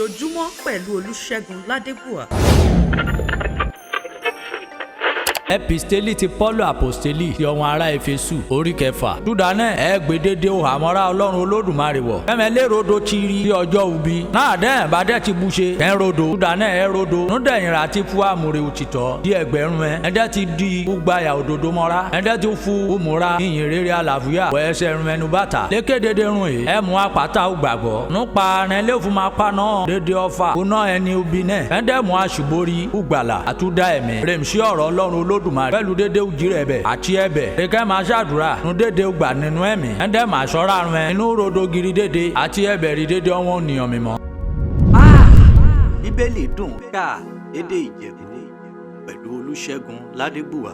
Ojoojúmọ́ pẹ̀lú Olúṣẹ́gun Ládébùwà. Episteli ti Paulu Aposteli ti ọ̀wọ́n ará Efesu orí kẹfà. Túdánẹ̀ ẹ gbé dédé o àmọ́ra Ọlọ́run Olódùmarè wọ̀. Ẹ̀mẹ́ lérò ti rí bí ọjọ́ ubi. Náà dẹ́n bá dẹ́ ti bu ṣe. Ẹ̀ ń rodo. Túdánẹ̀ ẹ rodo. Núdẹ̀yìn rà ti fún àmúre òtítọ́. Di ẹgbẹ̀rún ẹ. Ẹ̀dẹ́ ti di ugbàyà òdodo mọ́ra. Ẹ̀dẹ́ ti fún umura ìyìn rere àlàáfíà. Wọ ẹsẹ̀ rún ẹnu bàtà. Lékédédé rún yìí. Ẹ mú apáta ugbàgbọ́. Núpa rẹ̀ lé fún ma pa náà. Dédé ọfà. Kúná ẹni ubi náà. Ẹ̀dẹ́ mú aṣùborí ugbàlà àtúndá ẹ̀mí. Rèmísí ọ̀rọ̀ Ọlọ́run Olódùmarè pẹ̀lú dédé òjì rẹ̀ bẹ̀ àti ẹ̀bẹ̀ rẹ̀kẹ́ máa ṣàdúrà nu dédé gbà nínú ẹ̀mí ẹ̀ńdẹ́ máa ṣọ́ra run ẹ̀ inú rodo giri dédé àti ẹ̀bẹ̀ rí dédé ọwọ́n ènìyàn mímọ́. Bíbélì dùn ká lédè Ìjẹ̀bú pẹ̀lú Olúṣẹ́gun Ládégbùwà.